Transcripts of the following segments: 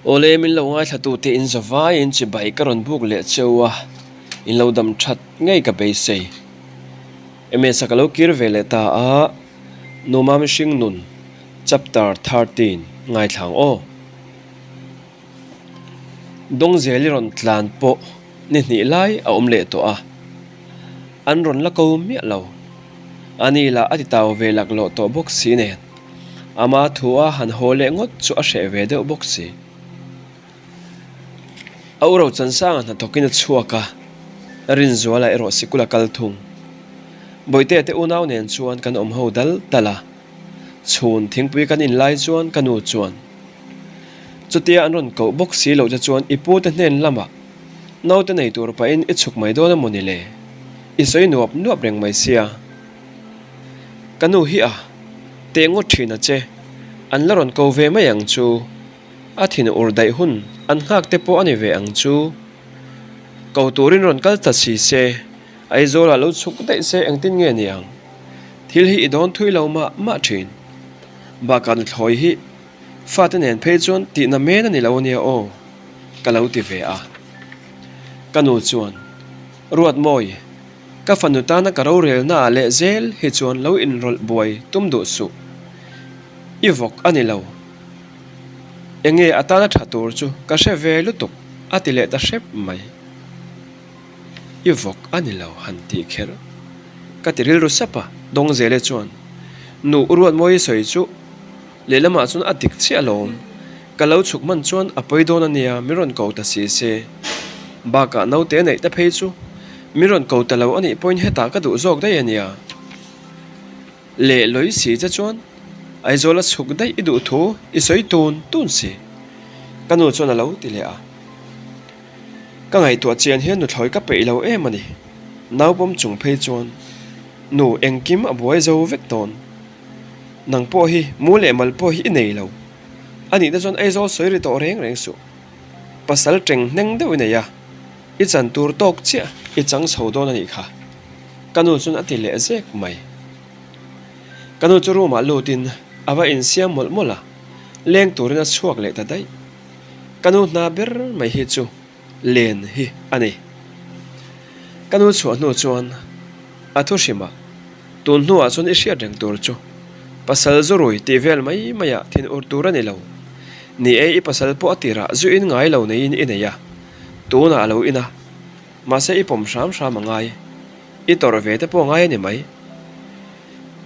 Awle min lo ngaithlatute in zavaiin chibai ka rawn buk leh cheu a, in lo dam that ngei ka beisei. Ms-a ka lo kir ve leh ta a, Numa mihring nun chapter 13 ngaithla ang aw. Dawngzel i rawn tlan pawh ni hnih lai a awm leh tawh a, an rawn la ko miah lo. Ani lah a ti tau ve laklawh tawh bawk si nen, ama thu a han haw leh ngawt chu a hreh ve deuh bawk si. A u Rochansanga hnathawkin a chhuak a, Rinzuala erawh sikul a kal thung. Bawihtea te unau nen chuan kan awm ho dal dal a, chhun thingpui kan inlai chuan ka nu chuan, Chutia an rawn koh bawk si loh che chuan i pu te hnen lamah naute nei tur pahin i chhuk mai dawn emaw ni le? I sawi nuap nuap reng mai sia. Ka nu hi a teh ngawt thin a che, an la rawn ko ve mai ang chu. A thin ur daih hun an nghak te pawh a ni ve ang chu. Ko turin rawn kal ta si se, Aizawlah lo chhuk daih se engtin nge ni ang? Thil hi i dawn thui lo mah mah thin. Bakah nuthlawi hi Fate nen phei chuan tihna men a ni lo ania aw, ka lo ti ve a. Ka nu chuan, Ruatmawi, ka fanu tana ka rorelna ah leh zel hi chuan lo inrawlh buai tum duh suh. I vawk a ni lo. Enge a tana tha tur chu ka hre ve lutuk a ti leh ta hrep mai. I vawk a ni lo han tih kher. Ka ti rilru sap a, Dawngzele chuan, Nu Ruatmawi sawi chu Lehlamah chuan a dik chiah alawm. Ka lo chhuk hman chuan a pawi dawn ania min rawn ko ta si se. Bakah naute neih te phei chu min rawn ko ta lo anih pawhin hetah ka duh zawk daih ania. Leh lawi si che chuan Aizawl a chhuk daih i duh thu i sawi tun tun si. Ka nu chuan a lo ti leh a. Ka ngaihtuah chian hian nuthlawi ka peih lo em a ni. Naupawm chung phei chuan nu engkim a buai zo vek dawn. Nang pawh hi mu leh mal pawh hi i nei lo. A nihna chuan Aizawl sawi ri tawh reng reng suh. Pasal teng hneng deuh i nei a, i chan tur tawk chiah i chang chho dawn a nih kha. Ka nu chuan a ti leh zek mai. Ka nu chu room ah lutin a va insiam mawlh mawlh a, leng turin a chhuak leh ta daih. Ka nu hna ber mai hi chu len hi a ni. Ka nu chhuah hnu chuan a thu hrimah tun hnuah chuan i hriat reng tur chu pasal zu rui tih vel mai maiah thin ur tur a ni lo. Ni e, i pasal pawh a tirah zu in ngai lo neiin i nei a, tunah a lo in a, mahse i pawm hram hram a ngai, i tawrh ve te pawh a ngai a ni mai.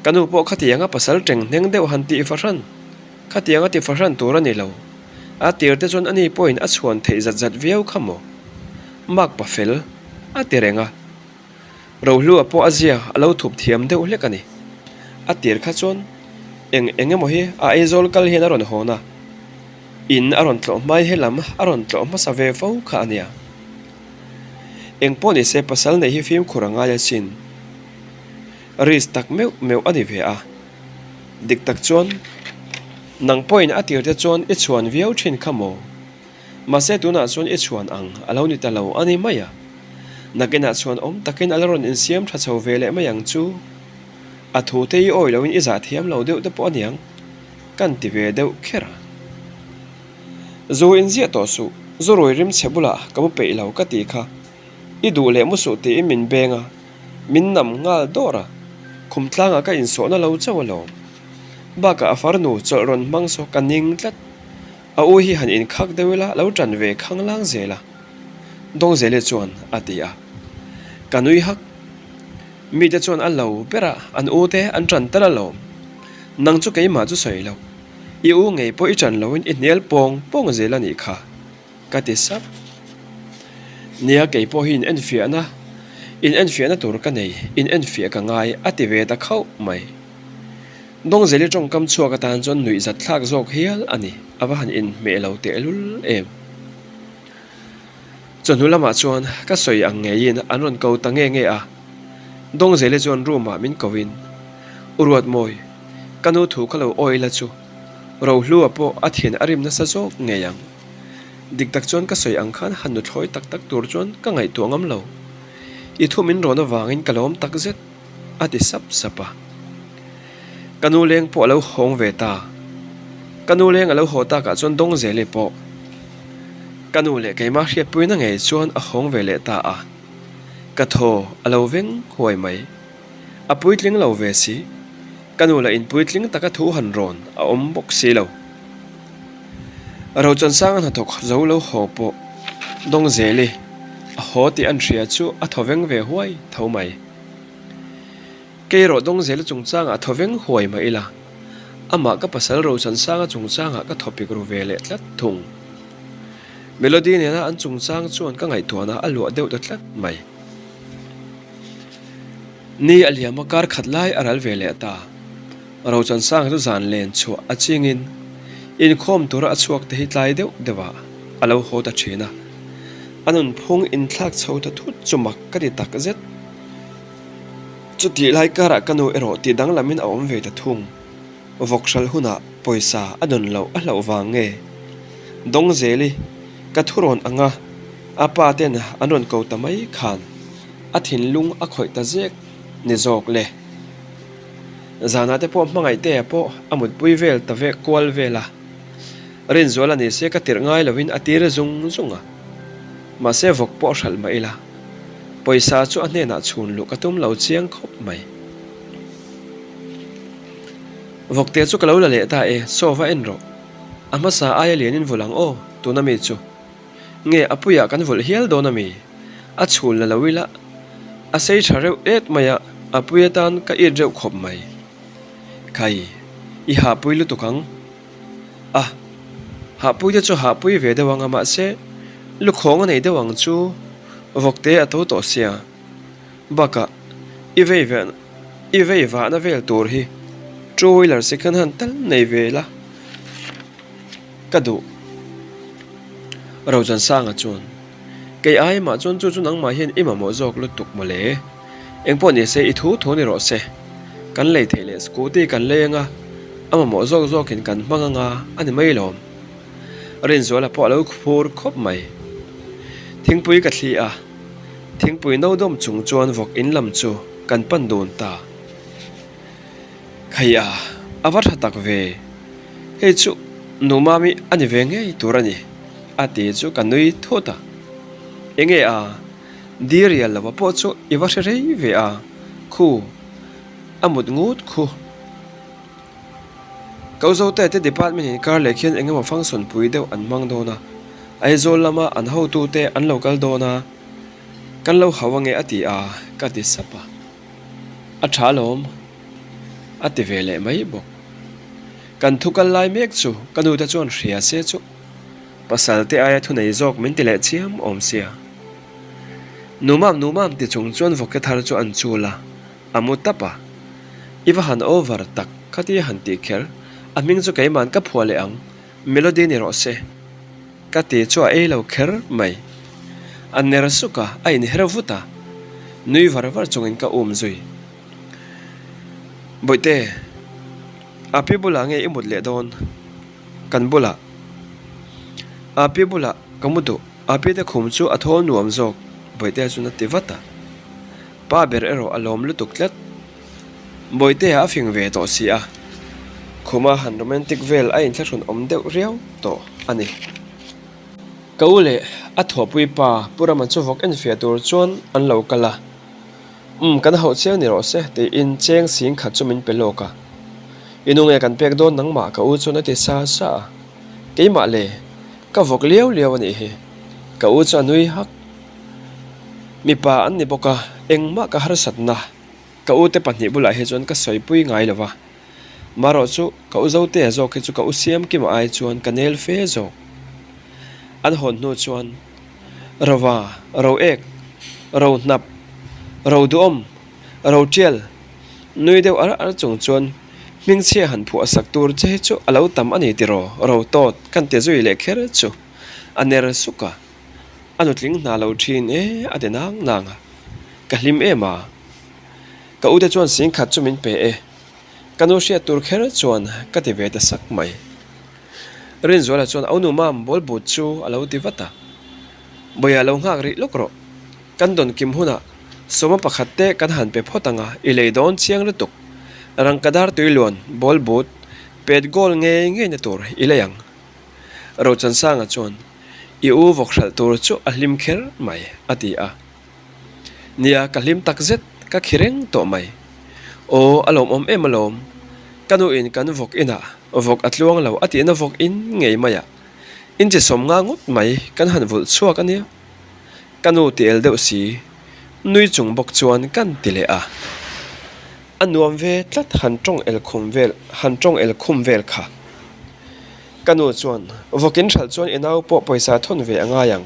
Ka nu pawh khatianga pasal teng hneng deuh han tih fahran. Khatiang a ti fahran tur a ni lo. A tir te chuan ani pawhin a chhuan theih zat zat viau kha maw? Mark pa fel a ti reng a. Rohlua pawh a zia a lo thup thiam deuh hlek a ni. A tir kha chuan eng eng emaw hi a Aizawl kal hian a rawn hawn a, in a rawn tlawh hmai he lam a rawn tlawh hmasa ve fo kha a nia. Eng pawh ni se pasal neih hi fimkhur a ngai asin. Risk tak meuh meuh a ni ve a. Dik tak chuan, nang pawhin a tirte chuan i chhuan viau thin kha maw? Mahse tunah chuan i chhuan ang a lo ni ta lo a ni mai a. Nakinah chhuan awm takin a la rawn insiam tha chho ve leh mai ang chu. A thute i awi loin i zah thiam lo deuh te pawh a niang, kan ti ve deuh kher a. Zu inziah tawh suh, zu rui rim chhe bulah ka mu peih lo ka ti kha. I duh leh mu suh tiin min beng a. Min nam nghal dawr a, khum tlangah ka insawhna lo chauh alawm. Bakah a farnu chawlh rawn hmang saw ka ning tlat. A u hi han inkhak deuh ila lo tan ve khang lang zel a. Dawngzele chuan a ti a. Ka nui hak. Mite chuan a lo ber a, an u te an tan tal alawm. Nang chu keimah chu sawi lo. I u ngei pawh i tan loin i hnial pawng pawng zel a nih kha. Ka ti sap. Nia kei pawh hi in enfiahna, in enfiahna tur ka nei, in enfiah ka ngai a ti ve ta khauh mai. Dawngzeli tawngkam chhuak atan chuan nuih zat thlak zawk hial a ni, a va han inhmeh lo tehlul em. Chawhnu lamah chuan ka sawi ang ngeiin an rawn ko ta nge nge a, Dawngzeli chuan room ah min ko in, U Ruatmawi, ka nu thu ka lo awi la chu, Rohlua pawh a thin a rim nasa zawk ngei ang. Dik tak chuan ka sawi ang khan han nuthlawi tak tak tur chuan ka ngaihtuah ngam lo. I thu min rawn avangin ka lawm tak zet, a ti sap sap a. Ka nu leng pawh a lo hawng ve ta. Ka nu leng a lo haw takah chuan Dawngzeli pawh ka nu leh keimah hriatpuina ngei chuan a hawng ve leh ta a. Ka thaw a lo veng huai mai. A puitling lo ve si. Ka nu lah inpuitling taka thu han rawn a awm bawk si lo. Rochansanga hnathawk zo lo haw pawh Dawngzeli a haw tih an hria chu a thaw veng ve huai tho mai. Kei erawh Dawngzela chungchangah thaw veng huai mah ila, amah ka pasal Rochansanga chungchangah ka thaw pik ru ve leh tlat thung. Melody nena an chungchang chuan ka ngaihtuahna a luah deuh ta tlat mai. Ni a liama kar khat lai a ral ve leh ta. Rochansanga chu zan len chhuah a chingin inkhawm tura a chhuak te hi tlai deuh deuhah a lo haw ta thin a. A nunphung inthlak chho ta thut chu mak ka ti tak zet. Chutih lai karah ka nu erawh tih danglamin a awm ve ta thung. Vawk hralh hunah pawisa a dawn loh a hlauh vang nge? Dawngzeli, ka thurawn anga a pa ten an rawn ko ta mai khan a thinlung a khawih ta zek ni zawk le. Zanah te pawh hmangaihtea pawh a mutpui vel ta ve kual vel a. Rinzuala ni se ka tirh ngai loin a tir zung zung a. Mahse vawk pawh hralh mah ila. Pawisa chu a hnenah chhun luh ka tum lo chiang khawp mai. Vawkte chu ka lo la leh ta e, saw va en rawh. A hmasa aia lianin vulh ang aw, tuna mi chu. Nge a puiah kan vulh hial dawn a mi? A chhul la lo ila, a sei tha reuh et mai a, a pui atan ka it reuh khawp mai. Khai, i hahpui lutuk ang. A, hahpui te chu hahpui ve deuh ang a mahse lukhawng a nei deuh ang chu vawkte a to tawh sia. Bakah i vei ve i vei vahna vel tur hi two wheeler second hand tal nei ve la ka duh. Rochansanga chuan. Kei ai mah chuan chu chu nangmah hian i mamawh zawk lutuk mawle. Engpawh ni se i thu thu ni rawh se. Kan lei theih leh scooty kan lei anga a mamawh zawk zawkin kan hmang anga a ni mai lawm. Rinzuala pawh a lo phur khawp mai. Thingpui ka thli a, thingpui no dawm chung chuan vawk in lam chu kan pan dun ta. Khai a, a va tha tak ve. Hei chu nu mami a ni ve ngei tur a ni, a ti chu ka nui thut a. Enge a, di rial lova pawh chu i va hre rei ve a, khu, a mut ngut khu. Ko Zote te department in kar leh khian engemaw function pui deuh an hmang dawn a, Aizawl lama an hotute an lo kal dawn a, kan lo hau ange a ti a, ka ti sap a. A tha alawm, a ti ve leh mai bawk. Kan thu kal lai mek chu ka nu te chuan hria se chu pasal te aia thunei zawk min ti leh chiam awm sia. Numam numam ti chung chuan vawkte thar chu an chul a, a mu tap a. I va han over tak khatia han tih kher, a hming chu keiman ka phuah leh ang, Melody ni rawh se. Ka ti chu a ei lo kher mai. A ner suk a, a inher vut a. Nui var var chungin ka um zui. Bawihte, a pi bulah nge i mut leh dawn? Kan bulah. A pi bulah ka mu duh. A pi te khum chu a thawl nuam zawk, Bawihtea chuan a ti vat a. Pa ber erawh a lawm lutuk tlat. Bawihtea a fing ve tawh si a, khuma han romantic vel a inthlahrun awm deuh riau tawh a ni. Ka u leh a thawhpui pa Pu Rama chu vawk enfiah tur chuan an lo kal a, Umm kan hauh chiang ni rawh se tiin cheng sing khat chu min pe lawk a. I nu nge kan pek dawn nangmah ka u chuan a ti sa sa a, Keimah le, ka vawk liau liau a nih hi. Ka u chu a nui hak. Mipa an ni bawk a, engmah ka harsatna. Ka ute pahnih bulah hi chuan ka sawipui ngai lo va, marawh chu ka u Zotea zawk hi chu ka u Siamkima ai chuan ka nel fe zawk. An hawn hnu chuan Rova, Ro ek, Ro hnap, Ro duhawm, Ro tial nui deuh ar ar chung chuan hmingchhia han phuah sak tur che hi chu a lo tam a ni tiraw Ro tawt kan ti zui leh kher chu a ner suk a. A nutling hna lo thin e a ti nang nang a, ka hlim em a. Ka ute chuan singkhat chu min pe e, ka nu hriat tur kher chuan ka ti ve ta sak mai. Rinzuala chuan au nu mam bawl but chu a lo ti vat a, Bawia lo nghak rih lawk rawh, kan dawn kim hunah sawma pakhat te kan han pe phawt ang a, i lei dawn chiang lutuk. Rangkadar tui luan bawl but. Pet goal ngei ngei na tur i lei ang. Rochansanga chuan, I u vawk hralh tur chu a hlim kher mai, a ti a. Nia, ka hlim tak zet, ka khi reng tawh mai. Aw, a lawmawm em alawm. Ka nuin kan vawk inah vawk a tluang lo a tihna vawk in ngei maiah inchi sawm nga ngawt mai kan han vulh chhuak a nia. Ka nu ti el deuh si, nui chung bawk chuan kan ti leh a. A nuam ve tlat han tawng el khum vel han tawng el khum vel kha. Ka nu chuan, Vawkin hralh chuan i nau pawh pawisa thawn ve a ngai ang.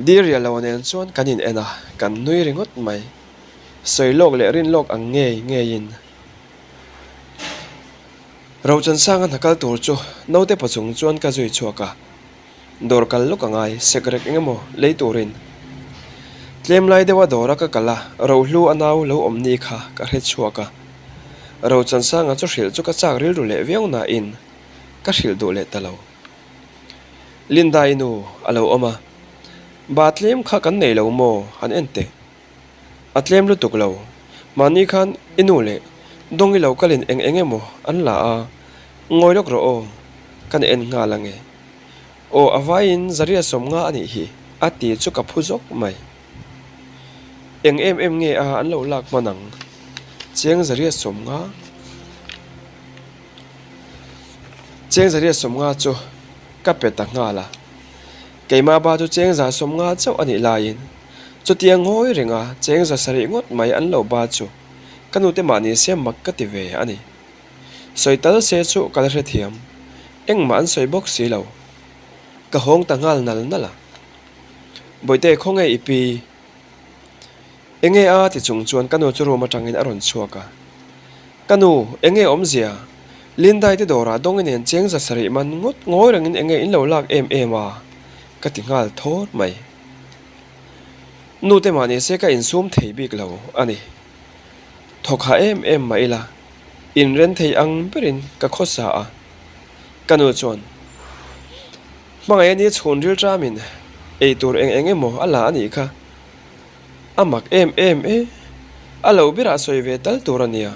Dirial lo nen chuan kan in en a, kan nui ringawt mai. Sawi lawk leh rin lawk ang ngei ngeiin. Rochansanga hna kal tur chu naute paw chung chuan ka zui chhuak a. Dawr kal lawk a ngai, sekrek eng emaw lei turin. Tlem lai deuha dawra ka kal a, rohlu a nau lo awm ni kha ka hre chhuak a. Rochansanga chu hrilh chu ka chak rilru leh viau nain ka hrilh duh leh ta lo. Linda i nu a lo awm a, Ba tlem kha kan nei lo maw? Han en teh. A tlem lutuk lo. Mahni khan i nu leh Dawngi lo kalin eng eng emaw an la a, ngawi lawk rawh aw, kan en nghal ange. Aw a vaiin Zaria 50 a nih hi a ti chu ka phu zawk mai. Eng em em nge a an lo lak hman ang? Cheng Zaria 50. Cheng 150 chu ka pe ta nghal a. Keimah ba chu cheng 150 chauh a nih laiin chutia ngawi renga cheng 700 ngawt mai an lo ba chu ka nute mahni se mak ka ti ve a ni. Sawi tal se chu ka la hrethiam, engmah an sawi bawk si lo. Ka hawng ta nghal nal nal a. Bawihte khawnge i pi? Enge a ti chung chuan ka nu chu room atangin a rawn chhuak a. Ka nu, enge awmzia? Lindai te dawrah dawng i nen cheng 700 man ngawt ngawi rengin enge in lo lak em em a? Ka ti nghal thawr mai. Nu te mah nise ka insum thei bik lo a ni. Thawk ha em em mah ila, inren thei ang berin ka khawsa a. Ka nu chuan, Hmangaih a ni chhun ril ṭamin ei tur eng eng emaw a la a nih kha. A mak em em e, a lo berah sawi ve tal tur a nia.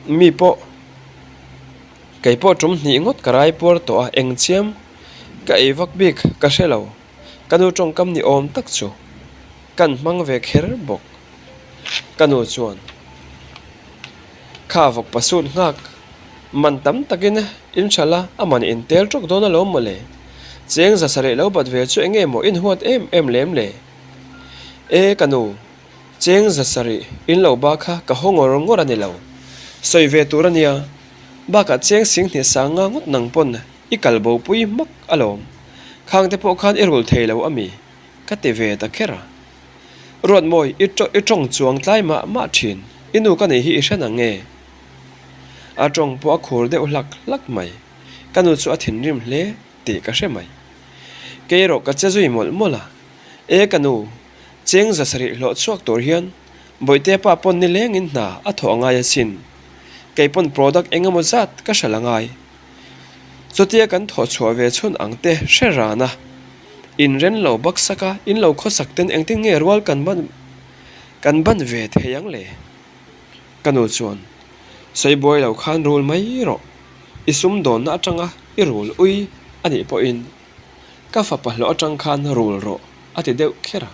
Mi pawh, kei pawh ṭum hnih ngawt ka rai puar tawh a, eng chiam ka ei vak bik ka hre lo. Ka nu tawngkam ni awm tak chu kan hmang ve kher bawk. Ka nu chuan, Kha vawk pasut nghak, man tam takin in hralh a, a man in tel tawk dawn alawm mawle. Cheng 700 lo bat ve chu enge maw in huat em em lem le? E ka nu, cheng 700 in lo ba kha ka haw ngawr ngawr a ni lo. Sawi ve tur a nia, bakah cheng 10,000 sanga ngawt nang pawn I kal bo pui hmak alawm. Khang te pawh khan i rul thei lo ami? Ka ti ve ta kher a. Ruatmawi, i i tawng chuang tlai mah mah thin. I nu ka nei hi i hre nang nge? A tawng pawh a khur deuh hlak hlak mai. Ka nu chu a thinrim hle tih ka hre mai. Kei erawh ka che zui mawlh mawlh a. E ka nu, cheng 700 hlawh chhuak tur hian Bawihte pa pawn nilengin hna a thawh a ngai asin. Kei pawn product eng emaw zat ka hralh a ngai. Chutia kan thawh chhuah ve chhun ang te hre ran a, inren lo baksak a, in lo khawsak ten engtin nge rual kan ban kan ban ve thei ang le? Ka nu chuan, Sawi buai lo khan rul mai rawh, i sumdawnna atanga i rul ui a nih pawhin ka fapa hlawh atang khan rul rawh a ti deuh kher a.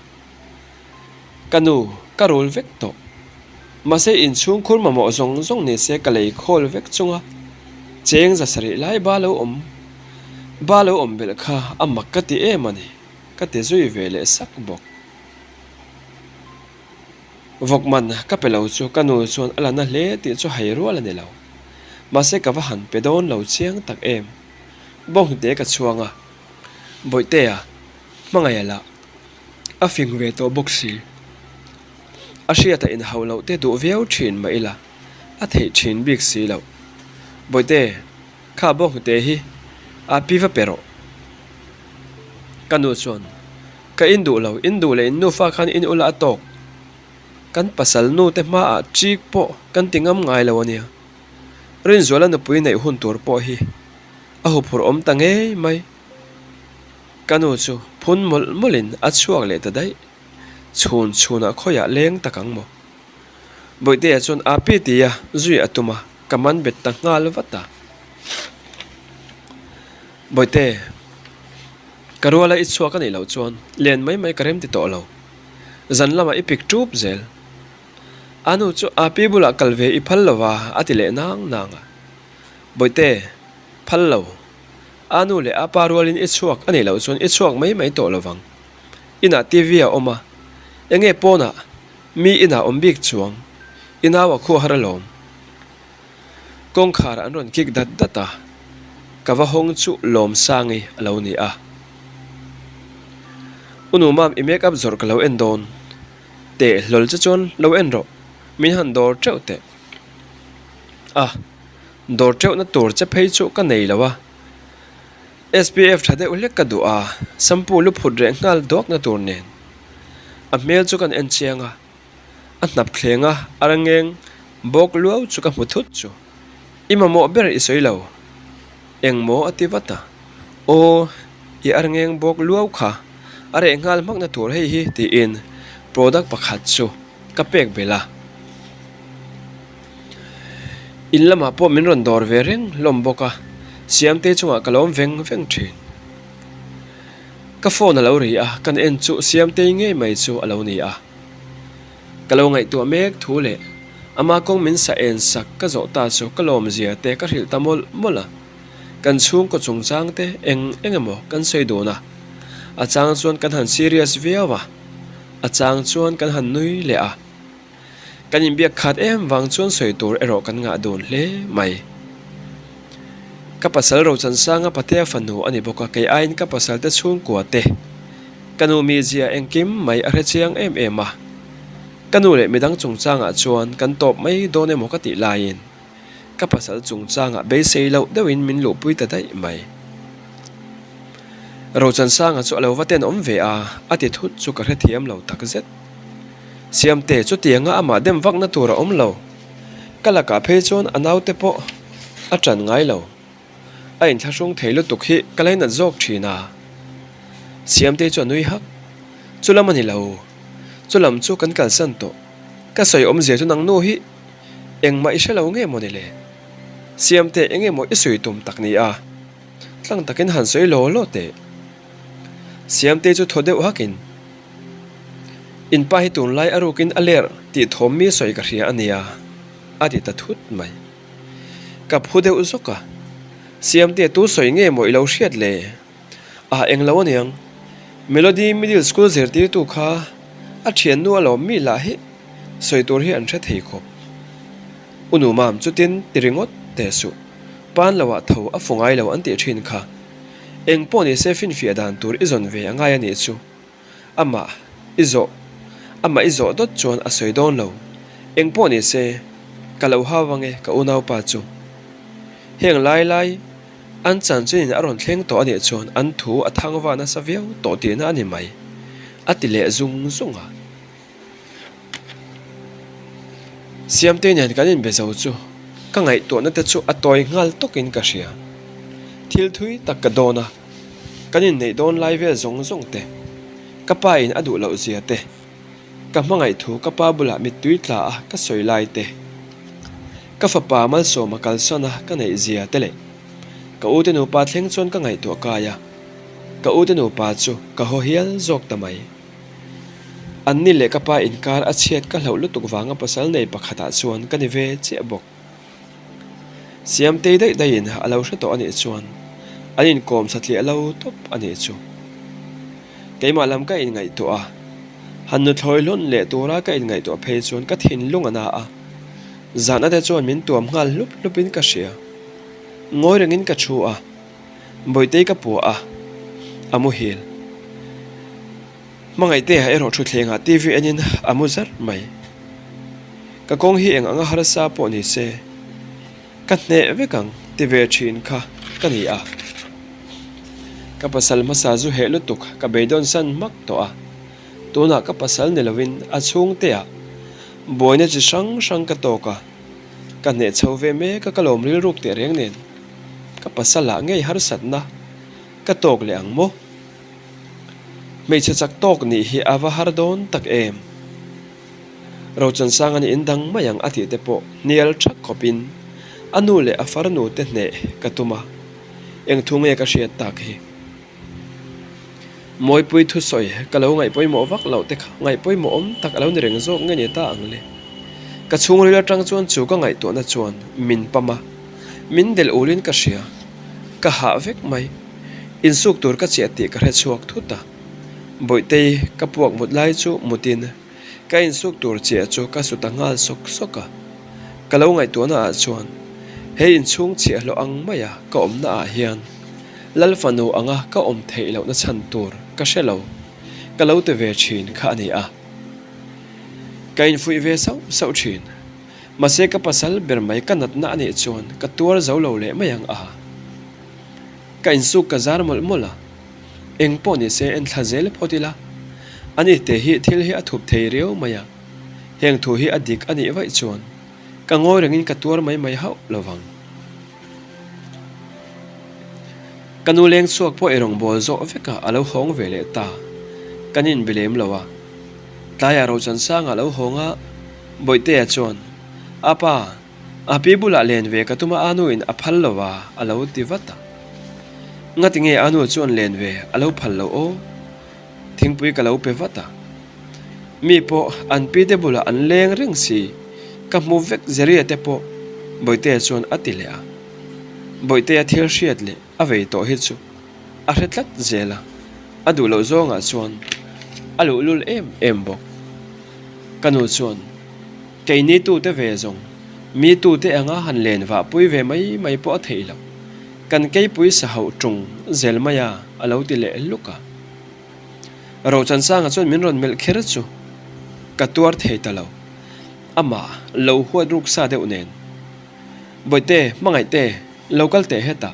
Ka nu, ka rul vek tawh. Mahse inchhungkhur mamawh zawng zawng ni se ka lei khawl vek chunga cheng 700 lai ba lo awm ba lo awm belh kha a mak ka ti em a ni, ka ti zui ve leh sak bawk. Vawk man ka pe lo chu ka nu chuan a la na hle tih chu hai rual a ni lo. Mahse ka va han pe dawn lo chiang tak em. Bawnghnute ka chhuang a, Bawihtea, hmangaih a lah. A fing ve tawh bawk si. A hriata inhauh loh te duh viau thin mah ila, a theih thin bik si loh. Bawihte, kha bawnghnute hi a pi va pe rawh. Ka nu chuan, Ka in duh lo, in duh leh in nufa khan in ula a tawk. Kan pasal nu te hmaah chik pawh kan ti ngam ngai lo a nia. Rinzuala nupui neih hun tur pawh hi a huphurh awm ta ngei mai. Ka nu chu phun mawlh mawlhin a chhuak leh ta daih. Chhun chhunah khawiah leng tak ang maw? Bawihtea chuan Api tia zui a tum a, ka man bet ta nghal vat a. Bawihte, ka ruala i chhuak a nih loh chuan len mai mai ka rem ti tawh lo. Zan lamah i pik ṭup zel. A nu chu Api bulah kal ve i phal lo va a ti leh nang nang a. Bawihte, phal lo. A nu leh a pa rualin i chhuak a nih loh chuan i chhuak mai mai tawh lo vang. Inah TV a awm a, enge pawnah mi inah awm bik chuang i nau a khuah har alawm. Kawngkhar an rawn kik dat dat a, ka va hawng chu Lawmsangi a lo ni a. U Numam i make up zawrh ka lo en dawn. Teh hlawl che chuan lo en rawh, min han dawr teuh teh. A, dawr teuhna tur che phei chu ka nei lo a. SPF tha deuh hlek ka duh a, shampoo lu phut reh nghal duakna tur nen. A hmel chu kan en chiang a, a hnap thleng a, a rangeng bawk luau chu ka hmu thut chu. I mamawh ber i sawi lo. Engmaw a ti vat a, Aw, i arngeng bawk luau kha, a reh nghal hmakna tur hei hi tiin product pakhat chu ka pek belh a. In lamah pawh min rawn dawr ve reng hlawm bawk a, Siamtei chungah ka lawm veng veng thin. Ka phone a lo ri a, kan en chu Siamtei ngei mai chu a lo ni a. Ka lo ngaihtuah mek thu leh ama kawng min sa en sak ka zawh ta chu ka lawm zia te ka hrilh ta mawlh mawlh a. Kan chhungkaw chungchang te eng eng emaw kan sawi dun a, a chang chuan kan han serious viau a, a chang chuan kan han nui leh a. Kan inbiak khat em vang chuan sawi tur erawh kan ngah dun hle mai. Ka pasal Rochansanga Patea fanu a ni bawk a, kei aiin ka pasal te chhungkua te ka nu mizia engkim mai a hre chiang em em a. Ka nu leh midang chungchangah chuan kan tawp mai dawn emaw ka tih laiin ka pasal chungchangah beisei loh deuhin min luhpui ta daih mai. Rochansanga chu a lo va tenawm ve a, a ti thut chu ka hrethiam lo takzet. Siamte chutianga amah dem vakna tur a awm lo. Ka lakah phei chuan a naute pawh a ṭan ngai lo. A inthlahrung thei lutuk hi ka lainat zawk ṭhin a. Siamte chu a nui hak. Chu lam a ni lo. Chu lam chu kan kalsan tawh. Ka sawi awmzia chu nang nu hi engmah i hre lo nge maw ni le? Siamte eng emaw i sawi tum tak ni a? Tlang takin han sawi law law teh. Siamte chu thaw deuh hakin. In pa hi tunlai a rukin a ler tih thawm mi sawi ka hria a nia, a ti ta thut mai. Ka phu deuh zawk a, Siamte tu sawi nge maw i lo hriat le? Ah eng lo aniang, Melody Middle School zirtirtu kha a thiannu alawm mi lah hi sawi tur hi an hre thei khawp. U nu mam chutin ti ringawt teh suh, pan loah tho a fu ngai lo an tih thin kha. Eng pawh nise finfiah dan tur i zawn ve a ngai a nih chu. Amah i zawh amah i zawh dawt chuan a sawi dawn lo. Eng pawh ni se, ka lo hau ang e ka unaupa chu. Heng lai lai an chanchinin a rawn thleng tawh a nih chuan an thu a thang va nasa viau tawh tihna a ni mai, a ti leh zung zung a. Siamtei nen kan inbe zo chu ka ngaihtuahna te chu a tawi nghal tawkin ka hria. Thil thui tak ka dawn a, kan inneih dawn lai vel zawng zawng te, ka pa in a duh loh zia te, ka hmangaih thu ka pa bulah mittui tla a ka sawi lai te, ka fapa malsawma kalsan a ka neih zia te leh ka ute nupa thleng chuan ka ngaihtuah kai a, ka ute nupa chu ka haw hial zawk ta mai. An ni leh ka pa inkar a chhiat ka hlauh lutuk vanga pasal nei pakhatah chuan ka ni ve chiah bawk. Siamtei daih daihin a lo hre tawh a nih chuan an inkawm satliah lo tawp a nih chu. Keimah lam ka inngaihtuah a, han nuthlawi hlawn leh tura ka inngaihtuah phei chuan ka thinlung a na a, zahna te chuan min tuam nghal hlup hlupin ka hria. Ngawi rengin ka thu a. Bawitei ka puah a, a muhil. Hmangaihtea erawh thutthlengah TV enin a mu zar mai. Ka kawng hi eng anga harsa pawh ni se, ka hneh vek ang ti ve thin kha ka ni a. Ka pasal hmasa zu heh lutuk ka beidawn san hmak tawh a, tunah ka pasal ni lovin a chhungteah buaina chi hrang hrang ka tawk a, ka hneh chho ve mek a ka lawm rilruk teh reng nen. Ka pasal ah ngei harsatna ka tawk leh ang maw? Hmeichhe chak tawk nih hi a va har dawn tak em? Rochansanga nih in dang mai ang a tih te pawh hnial thak khawpin a nu leh a farnu te hneh ka tum a, eng thu nge ka hriat tak hi? Mawipui thusawi ka lo ngaih pawimawh vak loh te kha ngaih pawimawh awm tak a lo ni reng zawk nge ni ta ang le? Ka chhungril atang chuan chu ka ngaihtuahna chuan min pam a, min delh ulin ka hria, ka hah vek mai. Insuk tur ka chiah tih ka hre chhuak thut a, Bawihtei ka puak mut lai chu mutin ka insuk tur chiah chu ka su ta nghal sawk sawk a. Ka lo ngaihtuahna ah chuan he inchhung chhiahhlawh ang maia ka awmna ah hian Lal fanu anga ka awm theih lohna chhan tur ka hre lo, ka lo ti ve thin kha a ni a. Ka infuih ve sauh sauh thin. Mahse ka pasal ber mai ka natna a nih chuan ka tuar zo lo leh mai ang a. Ka insuk ka zar mawlh mawlh a. Eng pawh ni se en thla zel phawt ila. Ani te hi thil hi a thup thei riau mai a. Heng thu hi a dik a nih vaih chuan ka ngawi rengin ka tuar mai mai hauh lo vang. Ka nu leng chhuak pawh i rawngbâwl zawh vekah a lo hawng ve leh ta. Kan inbe lem lo a. Tlaiah Rochansanga a lo hawng a, Bawihtea chuan, A pa, a pi bulah len ve ka tum a a nuin a phal lo a, a lo ti vat a. Ngati nge a nu chuan len ve a lo phal lo aw? Thingpui ka lo pe vat a. Mi pawh an pi te bulah an leng reng si, ka hmu vek Zeria te pawh Bawihtea chuan a ti leh a. Bawihtea thil hriat leh a vei tawh hi chu a hre tlat zel a, a duh loh zawngah chuan a luhlul em em bawk. Ka nu chuan, Keini tute ve zawng, mi tute anga han len vah pui ve mai mai pawh a theih loh. Kan keipui sa hauh ṭung zel mai a, a lo ti leh luk a. Rochansanga chuan min rawn melh kher chu ka tuar thei ta lo. Amah lo huat ruk sa deuh nen. Bawihte, hmangaihte, lo kal teh hetah.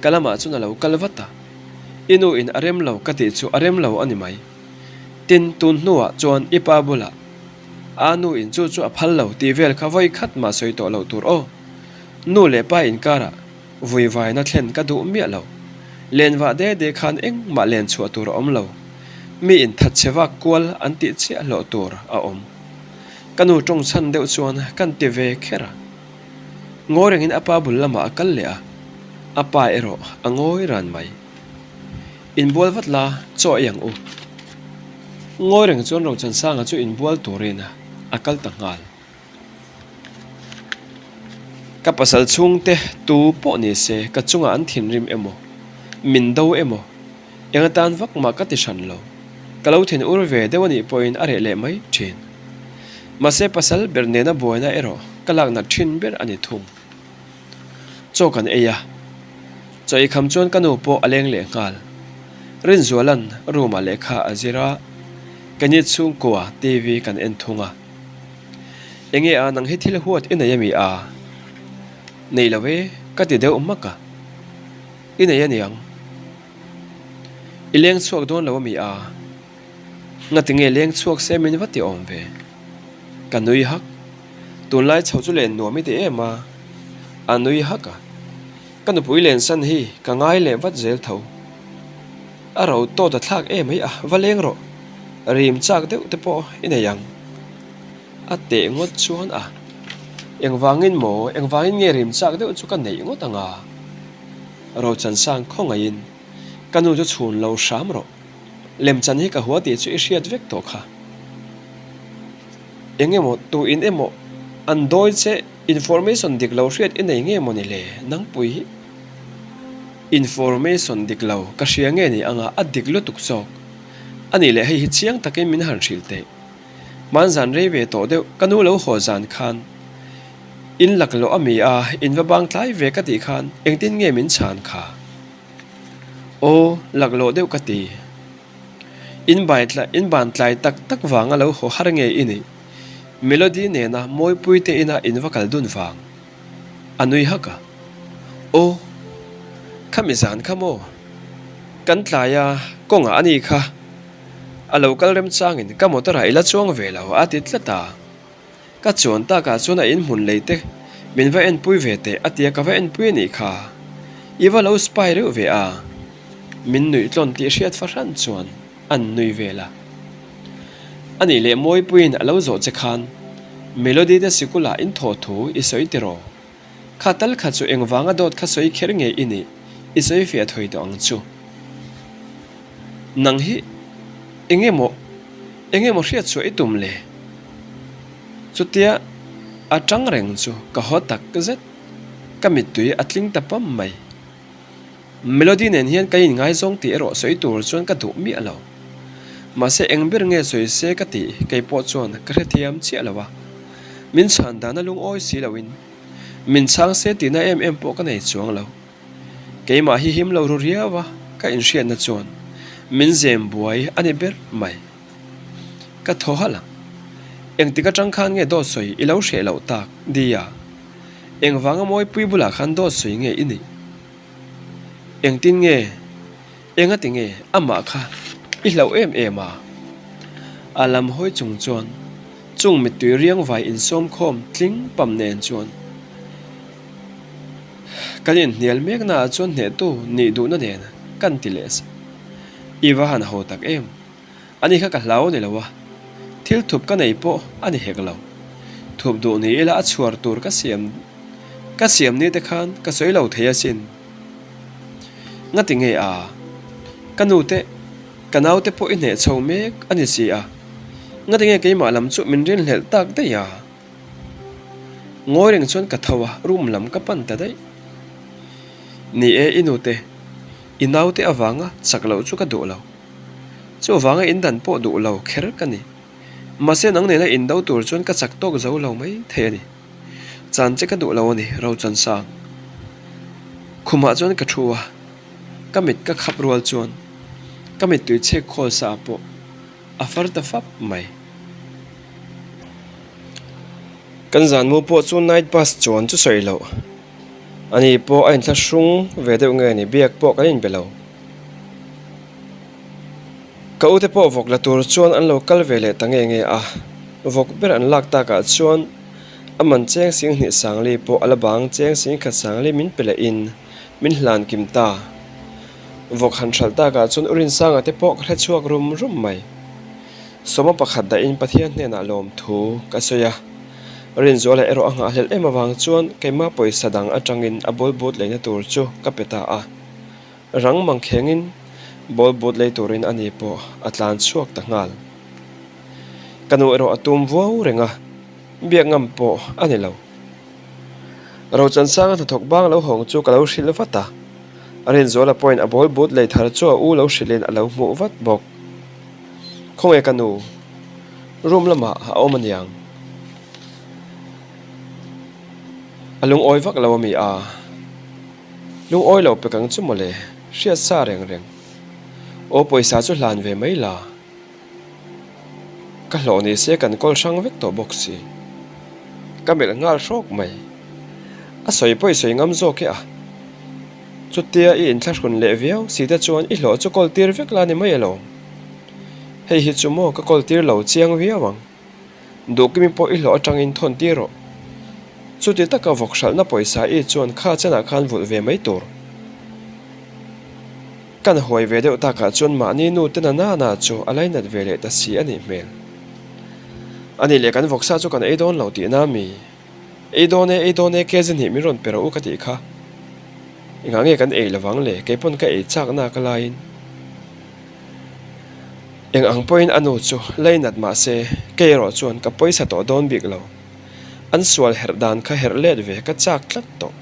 Ka lamah chuan a lo kal vat a. I nu in a rem lo ka tih chu a rem lo a ni mai. Tin, tun hnuah chuan i pa bulah a nu in chu chu a phal lo tih vel kha vawi khat mah sawi tawh loh tur aw. Nu leh pa inkarah Vui vaina thlen ka duh miah lo. Len vah de de khan engmah len chhuah tur a awm lo. Mi in that chhe vak kual an tih chiah hlawh tur a awm. Ka nu tawng chhan deuh chuan kan ti ve kher a. Ngawi rengin a pa bul lamah a kal leh a, a pa erawh a ngawi ran mai. Inbual vat la, chaw ei ang u. Ngawi reng chuan Rochansanga chu inbual turin a kal ta nghal. Ka pasal chhungte tu pawh ni se ka chungah an thinrim emaw, min do emaw, eng atan vak mah ka ti hran lo. Ka lo thin ur ve deuh a nih pawhin a reh leh mai thin. Mahse pasal ber nena buaina erawh ka laknat thin ber a ni thung. Chaw kan ei a, chaw ei kham chuan ka nu pawh a leng leh nghal. Rinzuala'n room-ah lehkha a zir a, keini chhungkua TV kan en thung a. Enge a nang hi thil huat i nei a mi a? Nei lo e, ka ti deuh hmak a. I nei aniang. I leng chhuak dawn lo a mi a? Ngati nge leng chhuak se min va ti awm ve? Ka nui hak. Tunlai chho chu len nuam i ti em a? A nui hak a. Ka nupui lensan hi ka ngai leh vat zel tho. A ro tawt a thlak em mai a, va leng rawh. Rim chak deuh te pawh i nei ang. A teh ngawt chuan a, Engvangin maw, engvangin nge rim chak deuh chu ka neih ngawt ang a? Rochansang khawngaihin, Ka nu chu chhun lo hram rawh. Lemchan hi ka hua tih chu i hriat vek tawh kha. Eng emaw, tu in emaw an dawi che information dik lo hriat i nei nge maw ni le, nangpui hi? Information dik lo ka hria nge ni anga a dik lutuk zawk. A nih leh hei hi chiang takin min han hrilh teh. Hmanzan rei ve tawh deuh ka nu lo haw zan khan in laklawh a mi a, in va bang tlai ve ka tih khan engtin nge min chhan kha? Aw, laklawh deuh ka ti. In bai in ban tlai tak tak vanga lo haw har nge i nih? Melody nena mawipui te ina in va kal dun vang. A nui hak a. Aw, khami zan kha maw? Kan tlai a, kawngah a ni kha. A lo kal remchangin ka motor ah i la chuang ve lo a ti tlat a. Ka chuan takah chuan a inhmun lei te min va enpui ve teh a tia ka va enpui a nih kha. I va lo spy reuh ve a. Min nuih tlawn tih hriat fahran chuan an nui vel a. A nih leh Mawipuiin a lo zawh che khan Melody te sikulah in thawh thu i sawi tiraw? Kha tal kha chu engvanga dawt kha sawi kher nge i nih i sawi fiah thawi tawh ang chu. Nang hi enge maw enge maw hriat chhuah i tum le? Chutia a tang reng chu ka haw tak zet, ka mittui a tling ta pam mai. Melody nen hian ka inngaizawng tih erawh sawi tur chuan ka duh miah lo. Mahse eng ber nge sawi se ka tih kei pawh chuan ka hrethiam chiah lo a. Min chhan dan a lungawi si loin min chhang se tihna em em pawh ka nei chuang lo. Keimah hi him lo ru riau a ka inhriatna chuan min zem buai a ni ber mai. Ka thaw halh a, engtik atang khan nge dawt sawi i lo hreh loh tak Dia? Engvanga Mawipui bulah khan dawt sawi nge i nih? Engtin nge? Engati nge amah kha i hlauh em em a? A lam hawi chung chuan chung mittui riang vai insawm khawm tling pam nen chuan kan inhnial meknaah chuan hnehtu nih duhna nen kan ti leh sa. I va han ho tak em? Ani kha ka hlau ni lo a, thil thup ka nei pawh a ni hek lo. Thup duh ni ila a chhuar tur ka siam ka siam ni te khan ka sawi lo thei asin. Ngati nge a? Ka nu te, ka nau te pawh i hneh chho mek a ni si a. Ngati nge keimah lam chu min rinhlelh tak daih a? Ngawi reng chuan ka tho a, room lam ka pan ta daih. Ni e, i nu te, i nau te avanga chak loh chu ka duh lo. Chuvanga in dan pawh duh lo kher ka ni. Mahse nang nena in do tur chuan ka chak tawk zo lo mai thei a ni. Chan che ka duh lo a ni, Rochansang. Khumah chuan ka thu a, ka mit ka khap rual chuan ka mittui chhek khawl sa pawh a far ta fap mai. Kan zanmu pawh chu night bus chuan chu sawi loh. Ani pawh a inthlahrung ve deuh nge ni biak pawh kan inbe lo. Ka ute pawh vawk la tur chuan an lo kal ve leh ta nge nge a, vawk ber an lak takah chuan a man cheng sing hnih sangli pawh a la bang cheng sing khat sangli min pe leh in min hlan kim ta. Vawk han hralh takah chuan u Rinsanga te pawh ka hre chhuak rum rum mai. Sawma pakhat dahin Pathian hnenah lawmthu ka sawi a, Rinzuala erawh a nghahhlelh em avang chuan keimah pawisa dang atangin a bawlbut leina tur chu ka pe ta a. Rang mangkhengin ball boot lei turin ani pawh a tlan chhuak ta nghal. Ka nu erawh a tum vuau reng a, biak ngam pawh a ni lo. Rochansanga hnathawk bang lo hawng chu ka lo hrilh vat a, Rinzuala pawhin a ball boot lei thar chu a u lo hrilhin a lo hmuh vat bawk. Khawnge ka nu? Room lamah a awm aniang. A lungawi vak lo a mi a? Lungawi lo pek ang chu mawle, hriat sa reng reng. Aw pawisa chu hlan ve mai la. Ka hlawh ni se kan kawl hrang vek tawh bawk si. Ka melh nghal hrawk mai. A sawi pawh i sawi ngam zawk e a. Chutia i inthlahrun leh viau si te chuan i hlawh chu kawl tir vek la ni mai alawm. Hei hi chu maw ka kawl tir lo chiang viau ang. Duhkimi pawh i hlawh atangin thawn tir rawh. Chuti taka vawk hralhna pawisa i chuan kha chenah khan vulh ve mai tur. Kan huai ve deuh takah chuan mahni nu te na nana chu a lainat ve leh ta si a nih hmel. Ani leh kan vawksa chu kan ei dawn lo tihna mi? Ei dawn e, ei dawn e, kg hnih min rawn pe rawh u ka tih kha. Engah nge kan ei lovang le, keipawn ka ei chakna ka laiin. Eng ang pawhin a nu chu leinat mah se, kei erawh chuan ka pawisa tawh dawn bik lo. An sual herh dan kha herh let ve ka chak tlat tawh.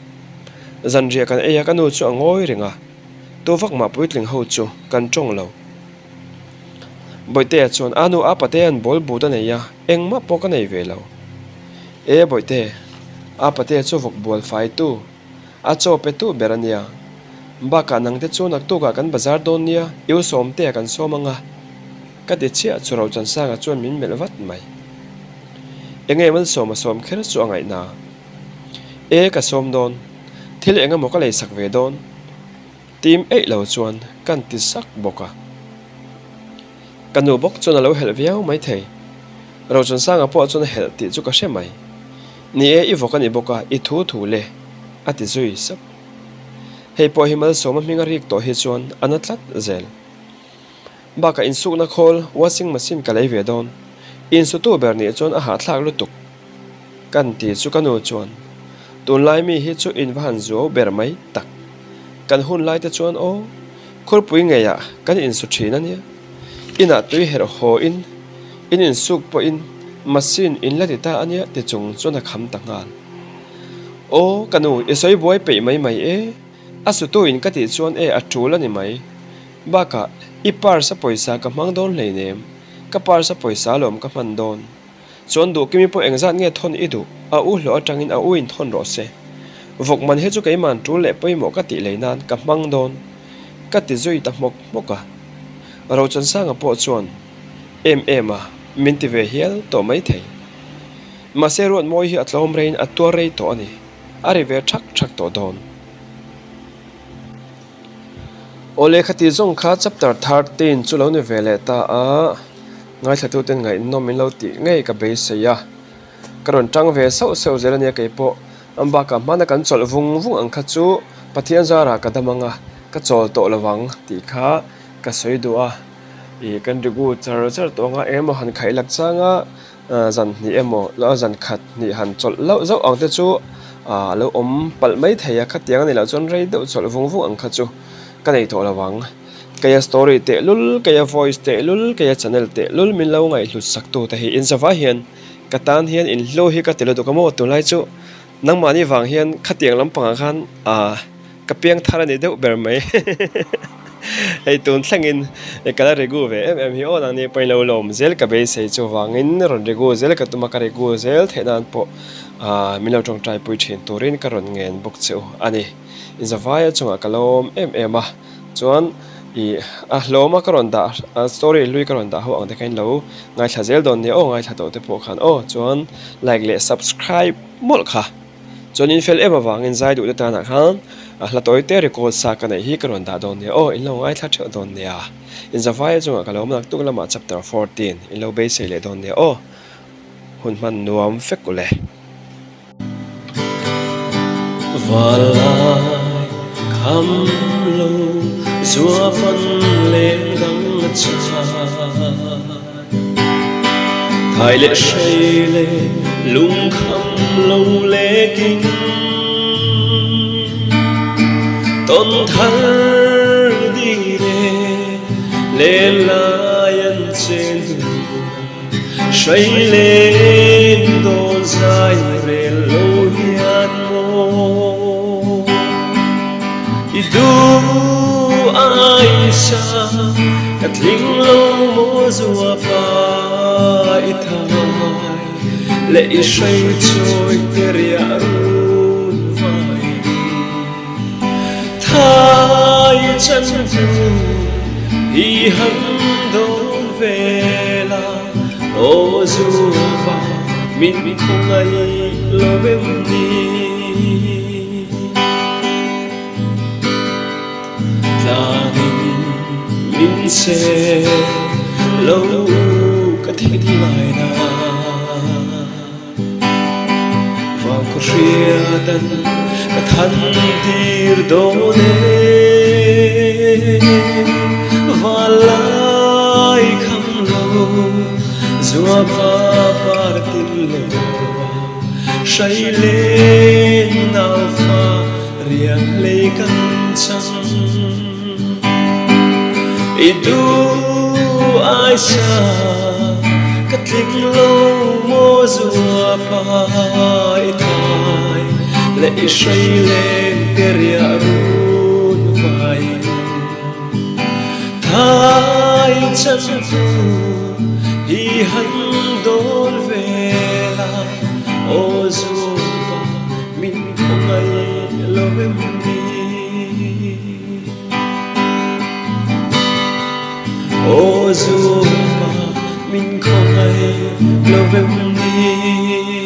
Zanriah kan ei a ka nu chu a ngawi reng a, tu vak mah puitling ho chu kan tawng lo. Bawihtea chuan a nu a patea'n bawl but a nei a, engmah pawh ka nei ve lo. E Bawihte, a patea chu vawk bual faitu. A chaw pe tu ber a nia. Bakah nangte chu naktukah kan bazar dawn nia, i u Sawmtea kan sawm ang a. Ka ti chiah chu Rochansanga chuan min melh vat mai. Enge Malsawma sawm kher chu a ngaihna. E ka sawm dawn, thil eng emaw ka leisak ve dawn. Tim eih lo chuan kan ti sak bawk a. Ka nu bawk chuan a lo helh viau mai thei. Rochansanga pawh chuan a helh tih chu ka hre mai. Ni e, i vawk a ni bawk a, i thu thu le, a ti zui sap. Hei pawh hi Malsawma hming a rik tawh hi chuan a na tlat zel. Bakah insukna khawl, washing machine ka lei ve dawn. Insutu ber nih chuan a hahthlak lutuk. Kan ti chu ka nu chuan, Tunlai mi hi chu in va han zuau ber mai tak. Kan hun lai te chuan aw, khurpui ngeiah kan insu thin a nia. Inah tui herh haw in, in insuk pawhin machine in la ti ta a nia ti chung chuan a kham ta nghal. Aw, ka nu, i sawi buai peih mai mai e. A sutu in ka tih chuan e a tul a ni mai. Bakah, i purse a pawisa ka hmang dawn hleinem. Ka purse a pawisa alawm ka hman dawn. Chuan duh kimi pawh engzat nge thawn i duh? A u hlawh atangin a u in thawn rawh se. Vawk man hi chu keiman tul leh pawimawh ka tih lei nan ka hmang dawn. Ka ti zui ta hmawk hmawk a. Rochansanga pawh chuan em em a min ti ve hial tawh mai thei. Mahse Ruatmawi hi a tlawm reiin a tuar rei tawh a ni. A ri ve thak thak tawh dawn. Awle khati zawng kha chapter 13 chu lo ni ve leh ta a, ngaithlatuten ngaihnawm in lo tih ngei ka beisei a, ka rawn tang ve sauh sauh zel ania keipawh an bakah hmana kan chawlh vung vung ang kha chu Pathian zarah ka dam ang a, ka chawl tawh lo ang tih kha ka sawi duh a, ih kan rigu char char tawh ang a eng emaw han khaih lak chang a. Zan hnih emaw zan khat hnih han chawlh loh zauh ang te chu a lo awm palh mai thei a, khatiang a nih loh chuan rei deuh chawlh vung vung ang kha chu ka nei tawh lo ang. Keia story tehlul, keia voice tehlul, keia channel tehlul min lo ngaihhlut sak tu te hi inzavai hian ka tan hian inhlu hi ka ti lutuk a maw tunlai chu nangmahni vang hian khatiang lampangah khan ah Ka piang thar a ni deuh ber mai. Hei tun thlengin ka la regu ve em em hi aw nangni pawhin lo lawm zel ka beisei chuvangin rawn regu zel ka tum a ka regu zel theih nan pawh ah min lo tawngtai pui thin turin ka rawn ngen bawk che u a ni. Inzavaia chungah ka lawm em em a chuan ih a hlawma ka rawn dah story hlui ka rawn dah ho ang te kha in lo ngaithla zel dawn nia aw ngaithla tawh te pawh khan aw chuan like leh subscribe mawlh kha. Chuan in fel em avangin zai duhte tanah khan a hla tawi te record sa ka neih hi ka rawn dah dawn nia aw, in lo ngaithla theuh dawn nia. In zavaia chungah ka lo awm naktuk lamah chapter 14 in lo beisei leh dawn nia aw. Hun hman nuam fek u le. Valai kham lo zuapan leng dang a chai. Thai leh hrei leh lungkham lo lekin Tawn thar dih leh len lai an chen dun a Hrei leng dawn zai rel lo hian maw I duh aisa ka tling lo maw zua pa i thai leh i hrei chawi te riah run vai Thai chan chu i han dawn ve la aw zua pa min khawngaih lo em ni. Tlangin min se lo ka thit lai na Vangkhaw hriatan ka than tir dawn e Vanlai kham lo zuapa par tin lo Hrai leng naufa Riang hlei kan chang I duh ai sa ka tling lo maw zua pa i thai le i hrei leng te riah run vai Thai chan tu hi han dawn ve la aw zua pa Min khawngaih lo em ni? Aw Zuapa, min khawngaih lo em ni?